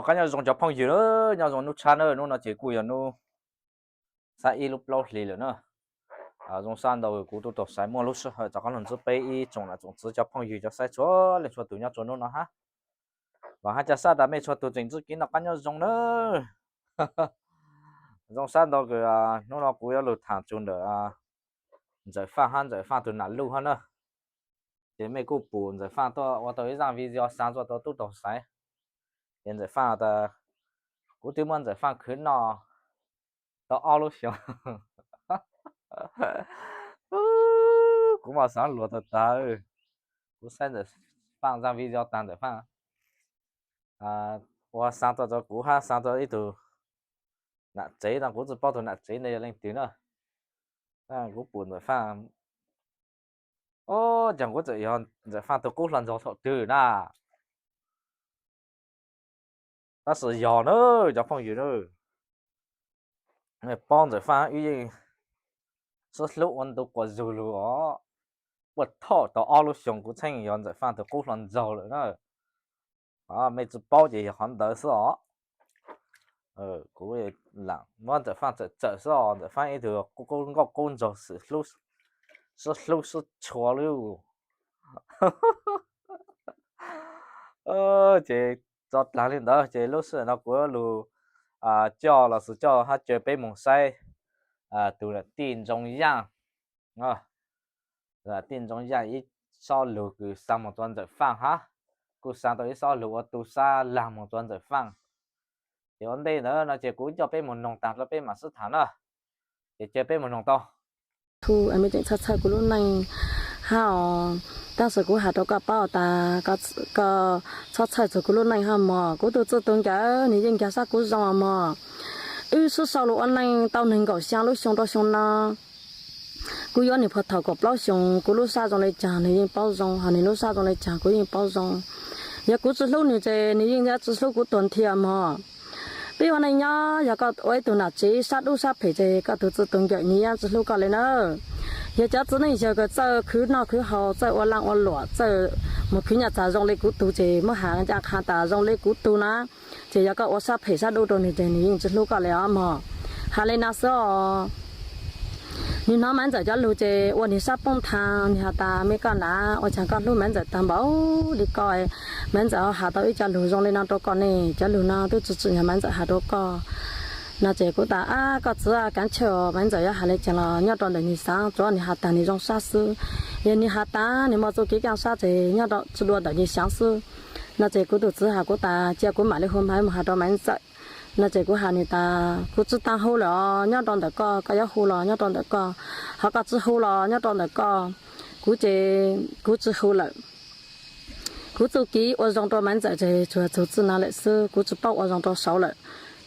Qab nyob zoo cov phooj ywg na, nyob zoo hnub tshab na, hnub no ces kuj yog hnub xab ib lub plaub hlis lawm na. Zoo sab ntau kuv tub tau xaiv muaj lub sij hawm rov qab los ntsib peb ib tsoom nam tsoom txiv cov phooj ywg cov saib txhua leej txhua tus nyob rau hnub no hab. Vam hab ca sab tas mej txhua tus tseem ntsib kev noj qab nyob zoo na. Zoo sab ntau kws hnub no kuv yuav lug tham txug ntawm Ntxawm Faaj hab Ntxawm Faaj tug nam luj hab na. Ces mej kuj pum Ntxawm Faaj tuaj ua tau ib zaaj video xa tuaj rau tub tau xaiv. Ces Ntxawm Faaj tas, kuv twb muab Ntxawm Faaj khwv noj tau ob lub xyoo. Kuv mas xaav luag tag tag. Kuv saib Ntxawm Faaj zaaj video tag Ntxawm Faaj ua xa tuaj rau kuv hab xa rau ib tug nam tsev no, kuv tsi paub tug nam tsev ntawd yog leej twg na. Kuv pum Ntxawm Faaj, o, cas kuv txawm yog Ntxawm Faaj tug qub hluas nraug thaum twg na. Tab sis yog na, cov phooj ywg na, paub Ntxawm Faaj wb yeej sib hlub ua ntu quas zug lug os. Puag thaum tau ob lub xyoo kuv txheej yog Ntxawm Faaj tug qub hluas nraug lawm na. Mej tsi paub ces yog qhov ntawd xwb os. Kuv lam muab Ntxawm Faaj txawm txawm xwb os, Ntxawm Faaj ib tug qub nkauj qub nraug xwb, sib hlub sib tshua lub. Ces tso dlag li ntawd ces lub sij hawm no kuv lug coj los sis coj hab caw peb moog saib tus tij Ntxoov Yaaj, tij Ntxoov Yaaj ib tsob lug kws xa moog rua Ntxawm Faaj hab, kuj xa tau ib tsob lug ua tu sab lag moog rua Ntxawm Faaj. Ces ua ntej ntawd no ces kuv coj peb moog noog taag rua peb maam sib tham na. Ces caw peb moog noog tau. Thu, mej tseem txhawj txhawj kuv lub neej hab os. Tab sis kuv has rua koj paub tas koj txhob txhawj txug kuv lub neej hab mog. Kuv tug txwj tug nkawm nwg yeej ncaag sab kuv zoo mog. Wb sib sau lug ua neej tau neeg nkaum xyaa lub xyoo rua xyoo no. Kuv yuav nwg puag thaum kaum plaub xyoos, kuv lub sab zoo le caag nwg yeej paub zoo, hos nwg lub sab zoo le caag kuv yeej paub zoo. Yog kuv tsi hlub nwg ces nwg yeej yuav tsi hlub kuv tuag nthi mog. Peb ua neej nyob yog koj ua ib tug nam tsev sab dub sab phem ces koj tug txwj tug nkawm nwg yeej tsi hlub koj le na. Yog cov txiv neej yawg kws txawj khwv noj khwv haus, txawj ua laaj ua luam, txawj moog khwv nyaj txag zoo le kuv tug ces muab has ncaj qha tas zoo le kuv tug na, ces yog koj ua sab phem sab dub rua nwg ces nwg yeej tsi hlub koj le os mog. Has le no xwb os. Nwg hnov Maiv Ntxawm cov lug ces ua nwg sab poob thaag, nwg has tas, mej koj nrad ua caag koj hlub Maiv Ntxawm taag npaum li koj, Maiv Ntxawm ho has tau ib co lug zoo le no rua koj ne, cov lug no twb tsi tsim nyog Maiv Ntxawm has rua koj. No ces kuv tas, ab koj txiv, kaav chawj, Maiv Ntxawm yuav has le caag los nyob rua ntawm nwg xaav, tsuav nwg has taag nwg zoo sab xwb. Yog nwg has taag nwg muaj txuj kev kaaj sab ces nyob rua tsi dua ntawm nwg xaav xwb. No ces kuv tug txiv has kuv tas, cia kuv maam le hu maiv moog has rua Maiv Ntxawm. No ces kuv has nwg tas, kuv tsi taag hu lawm os, nyob rua ntawm koj, koj yuav hu los nyob rua ntawm koj, ho koj tsi hu los nyob rua ntawm koj. Kuv ces kuv tsi hu lawm. Kuv txuj kev ua zoo rua Maiv Ntxawm ces tsuas txug txij no lawm xwb, kuv tsi paub ua zoo rua saud lawm.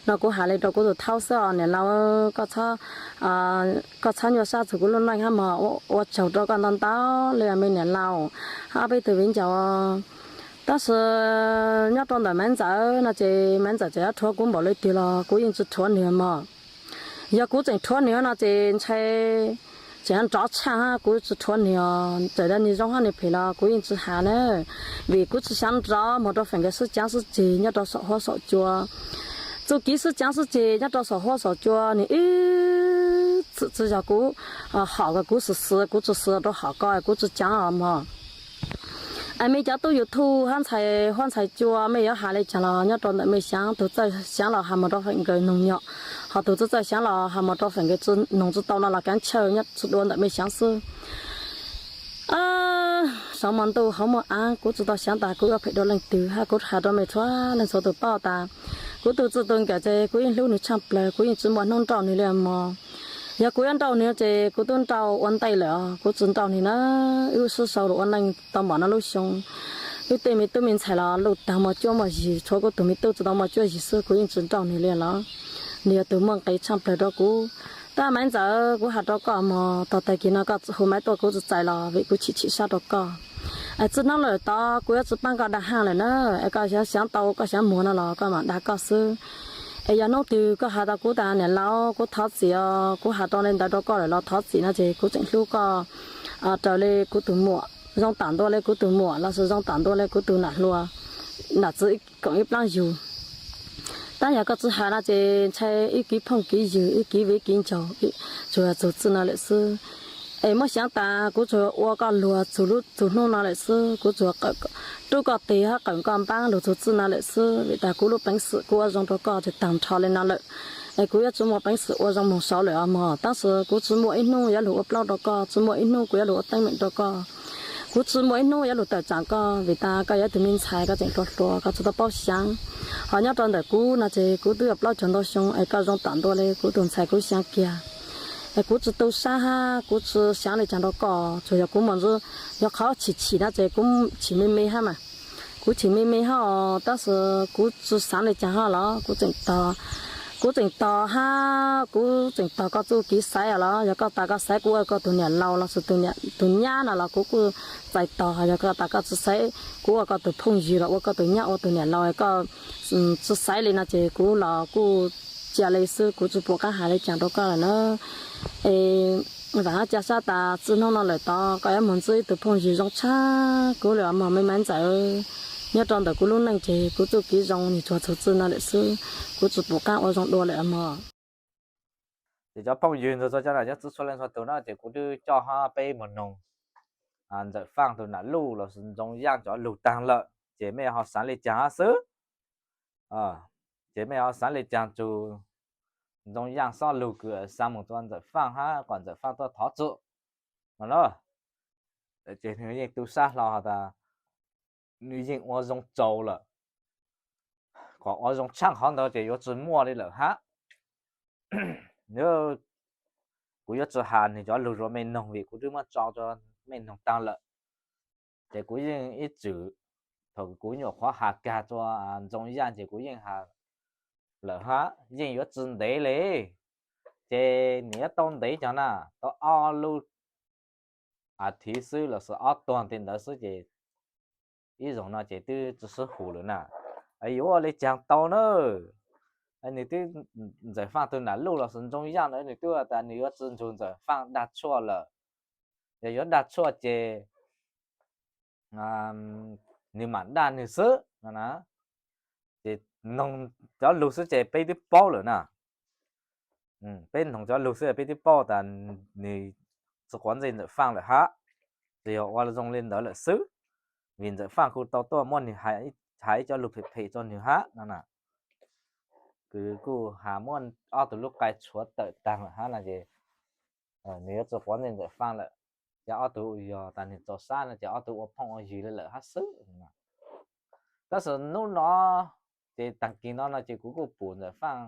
No kuv has le rua kuv tug thaub xwb os, niam laus, koj txhob nyuaj sab txug kuv lub neej hab mog, ua tsaug rua koj ntau ntau le me niam laus, hab peb tug viv ncaus. Tab sis nyob rua ntawm Maiv Ntxawm no ces Maiv Ntxawm tseem yuav rhuav kuv npaum le twg los kuv yeej tsi rhuav nwg mog. Yog kuv tseem rhuav nwg no ces ntshai tseem yuav nrov tshaj hab, kuv tsi rhuav nwg os. Txawm tas nwg zoo hab nwg phem los kuv yeej tsi has na, vim kuv tsi xaav nrov moog rua feem kws sib caav sib ceg nyob rua saum huab saum cua. Txuj kev sib caav sib ceg nyob rua saum huab saum cua nwg ib txwm tsi yog kuv hom kws kuv xwm xwm, kuv tsi xwm rua hom koj, kuv tsi caav os mog. Es mej cov tub YouTube hab ntxhais huab ntxhais cua, mej yuav has le caag los nyob rua ntawm mej xaav, tug txawj xaav los has moog rua feem kws noog nyom, ho tug tsi txawj xaav los has moog rua feem kws noog tsi tau no los kaav chawj, nyob tsi dua ntawm mej xaav xwb. Saum mo ntuj hauv muaj av, kuv tsi tau xaav tas kuv yuav phem dua leej twg, hab kuv has rua mej txhua leej txhua tug paub tas kuv tug txwj tug nkawm ces kuv yeej hlub nwg tshaaj plawg, kuv yeej tsi muaj nub nrauj nwg le mog. Yog kuv yuav nrauj nwg ces kuv tub nrauj ua ntej lawm os, kuv tsi nrauj nwg na. Wb sib sau lug ua neej tau npaum no lub xyoo, wb tej me tub me ntxhais los luj taag muaj cuab muaj yig, tshuav kuv tug me tub tsi tau muaj cuab yig xwb, kuv yeej tsi nrauj nwg le los. Nwg yog tug muaj nqe tshaaj plawg rua kuv. Tab Maiv Ntxawm, kuv has rua koj mog, tog tag kis no koj hu maiv tuaj kuv tsi txais los vim kuv chim chim sab rua koj. Es txij hnub lawm tod kuv yuav tsi paab koj dag haj lawm na, es koj xaav tau koj xaav muag no los koj maam dag koj xwb. Es yog hnub twg koj has tau kuv tas niam laus, kuv thov txim os, kuv has rua le ntawd rua koj lawm los thov txim no ces kuv tseem hlub koj raws le kuv tug muam, zoo tam ntua le kuv tug muam lossis zoo tam ntua le kuv tug nam hluas, nam txiv koom ib plaab yug. Tab yog koj tsis has no ces ntshai ib kiv phooj kiv ywg, ib kiv viv kiv ncaus, tsuas txug txij no lawm xwb. Es muab xyaav tas kuv tsuas ua koj luag txug lub txug hnub no lawm xwb. Kuv tsuas rub koj tig hab qawm koj npaab lug txug txij no lawm xwb, vim tas kuv lub peev xwm kuv ua zoo rau koj tseem taag nrho le no lawm. Es kuv yuav tsis muaj peev xwm ua zoo moog saud lawm os mog. Tab sis kuv tsis muaj ib hnub yuav lug ua plaub rau koj, tsis muaj ib hnub kuv yuav lug ua teeb meem rau koj. Kuv tsis muaj ib hnub yuav lug tawm tsaam koj, vim tas koj yog ib tug me ntxhais koj tseem hluas hluas, koj tsis tau paub xyaav. Ho nyob rau ntawm kuv no ces kuv twb yuav plaub caug ntau xyoo es koj zoo tom ntua le kuv tus ntxhais kuv xyaav kiag. Es kuv tsis tu sab hab kuv tsis xyaav le caag rau koj, tsuas yog kuv muaj ntsis, yog qhov chim chim no ces kuv chim me me hab mas. Kuv chim me me hab os, tab sis kuv tsis xaav le caag hab los kuv tseem tog, kuv tseem tog hab kuv tseem tog koj txuj kev xaiv os los. Yog koj tas koj xaiv kuv ua koj tus niam laus los sis tus nyab no los kuv kuj txais tog, yog koj tas koj tsis xaiv kuv ua koj tus phooj ywg los ua koj tus nyab ua tus niam laus, koj tsis xaiv li no ces kuv los kuj cia li xwb, kuv tsis pum qaab has le caag rau koj lawm na. Es vaam hab ca sab tas txij hnub no lawm tod koj yuav moog ntsib ib tug phooj ywg zoo tshaj kuv lawm mog me maiv ntxawm. Nyob rau ntawm kuv lub neej ces kuv txuj kev zoo nwg tsuas txug txij no lawm xwb, kuv tsis pum qaab ua zoo dua lawm mog. Ces cov phooj ywg nrug txug cov nam nyob txhua leej txhua tug na ces kuv twb coj hab peb moog noog Ntxawm Faaj tug nam luj los sis Ntxoov Yaaj cov lug taag lawm, ces mej ho xaav le caag hab xwb. Ces mej ho xaav le caag txug Ntxoov Yaaj xob lug kws xaa moog rua Ntxawm Faaj hab kom Ntxawm Faaj tuaj thov txim no na. Ces nwg yeej tu sab hlo has tas nwg yeej ua zoo txaus lawm, kom ua zoo tshaaj qhov ntawd ces yuav tsis muaj li lawm hab. Kuv yuav tsis has nwg cov lug rua mej noog vim kuv twb muab tso rua mej noog taag lawm. Ces kuv yeej ib txwm, thaum kuv nyuam qhuav has kag rua Ntxoov Yaaj ces kuv yeej has lawm hab, yeej yuav tsis ntev li. Ces nwg yuav tau ntev cov na, tau ob lub as thiv xwb los sis ob tuag ti ntawd xwb ces ib zaug no ces twb tsis sib hum lawm na. Yuav ua le caag tau na? Nwg twb, Ntxawm Faaj tug nam luj los sis Ntxoov Yaaj ntawd nwg twb has tas nwg yuav tsis nrug Ntxawm Faaj dag tshuaj lawm. Yog yuav dag tshuaj ces nwg maam dag nwg xwb no na. Ces noog cov lug xwb ces peb twb paub lawm na. Peb noog cov lug xwb peb twb paub tas nwg tsis quav ntsej Ntxawm Faaj lawm hab, tsuas yog ua zoo li ntawd lawm xwb. Vim Ntxawm Faaj kuj tau tuaj muab nwg has ib co lug phem phem rua nwg hab no na. Kws kuj has muab ob tug lub qai tshuav tawm taag lawm hab no ces nwg yuav tsis quav ntsej Ntxawm Faaj lawm. Ces ob tug yog tas nwg txaus sab no ces ob tug ua phooj ua ywg li lawm hab xwb. Tab sis nub no ces taag kis no no ces kuv kuj pum Ntxawm Faaj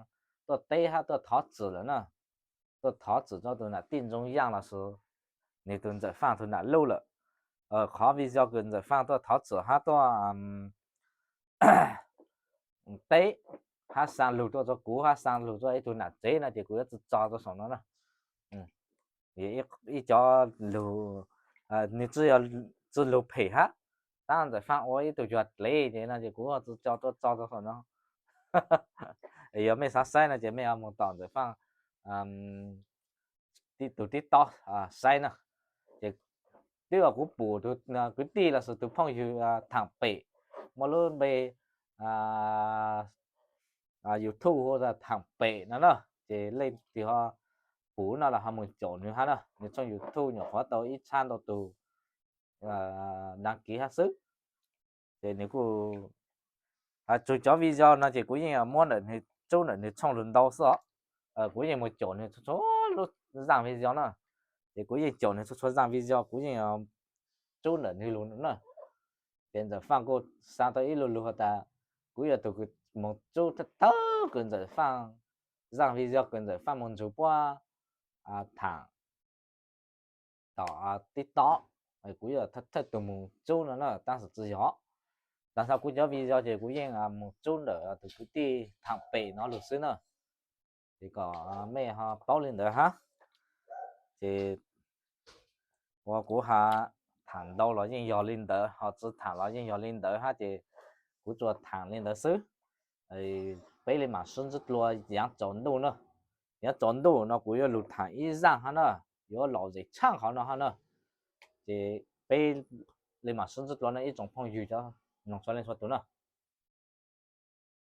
tuaj teb hab tuaj thov txim lawm na. Tuaj thov txim rua tug nam tij Ntxoov Yaaj los sis nwg tug Ntxawm Faaj tug nam luj lawm. Qhov video kws Ntxawm Faaj tuaj thov txim hab tuaj teb hab xaa lug tuaj rua kuv hab xaa lug rua ib tug nam tsev no ces kuv yuav tsi tso rua saum no na. Ib cov lug, nwg tsi yog tsi lug phem hab, tab Ntxawm Faaj ua ib tug cuag dlev ces no ces kuv tsi tso tuaj tso rua saum no. Yog mej xav saib no ces mej moog tom Ntxawm Faaj tug TikTok saib na. Ces twb yog kuv pum tug kwv tij los sis tug phooj ywg Thaam Pem, muaj lub npe YouTube hu Thaam Pem no na. Ces leej twg ho pum no los ho moog caum nwg hab na. Nwg tshooj YouTube nyuam qhuav tau ib txhab ntau tug daab kiv hab xwb. Ces nwg kuj, txug cov video no ces kuv yeej muab ntawm nwg, tsub ntawm nwg tshooj lug ntau xwb os. Kuv yeej moog caum nwg txhua txhua lub zaaj video na. Ces kuv yeej caum nwg txhua txhua zaaj video, kuv yeej tsub ntawm nwg lug na. Ces Ntxawm Faaj kuj xaa tau ib lu lug has tas, kuv yog tug kws moog tsub thawj thawj kws Ntxawm Faaj, zaaj video kws Ntxawm Faaj moog nrug puab Thaam tom TikTok, kuv yog thawj tug moog tsub no na, tab sis tsi yog. Taag nrho kuv cov video ces kuv yeej moog tsub ntawm tug kwv tij Thaam Pem no lug xwb na. Ces kom mej ho paub li ntawd hab. Ces ua kuv has, thaam ntau los yeej yog li ntawd, ho tsi thaam los yeej yog li ntawd hab, ces kuv tsuas thaam li ntawd xwb. Peb li maam sib ntsib dlua yaav tsaus ntuj na. Yaav tsaus ntuj no kuv yuav lug thaam ib zaaj hab na, yuav lom zem tshaj qhov no hab na. Ces peb li maam sib ntsib dlua no ib tsoom phooj ywg cov noog txhua leej txhua tug na.